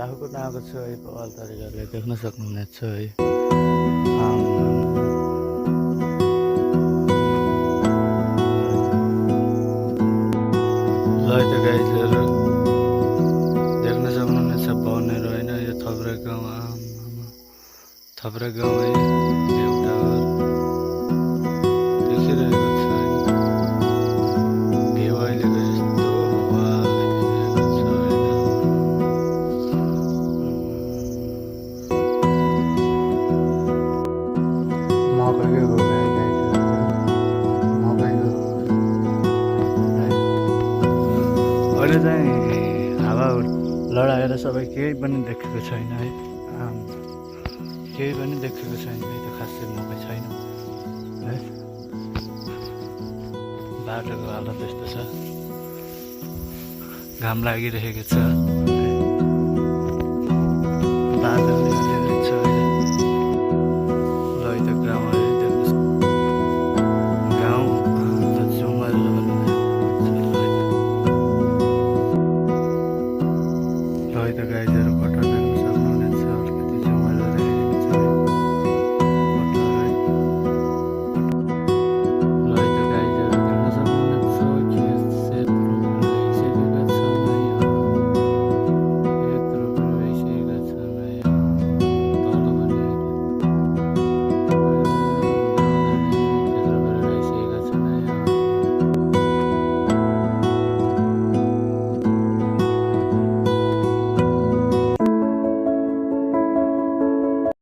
आफूको आएको छु है पवाल तरिकाले देख्न सक्नुहुनेछ है। ल त गाइजहरू देख्न सक्नुहुनेछ बनेर होइन यो थप्रा गाउँ थप्रा गाउँ है एउटा देखिरहेको छ है। भ्यू अहिलेको यस्तो वाव देखिरहेको छ होइन। मकैको घुमे मकैको अहिले चाहिँ हावा लडाएर सबै केही पनि देखेको छैन है। केही पनि देखेको छैन है त खासै मकै छैन है। बाटोको हालत यस्तो छ, घाम लागिरहेको छ, बादलले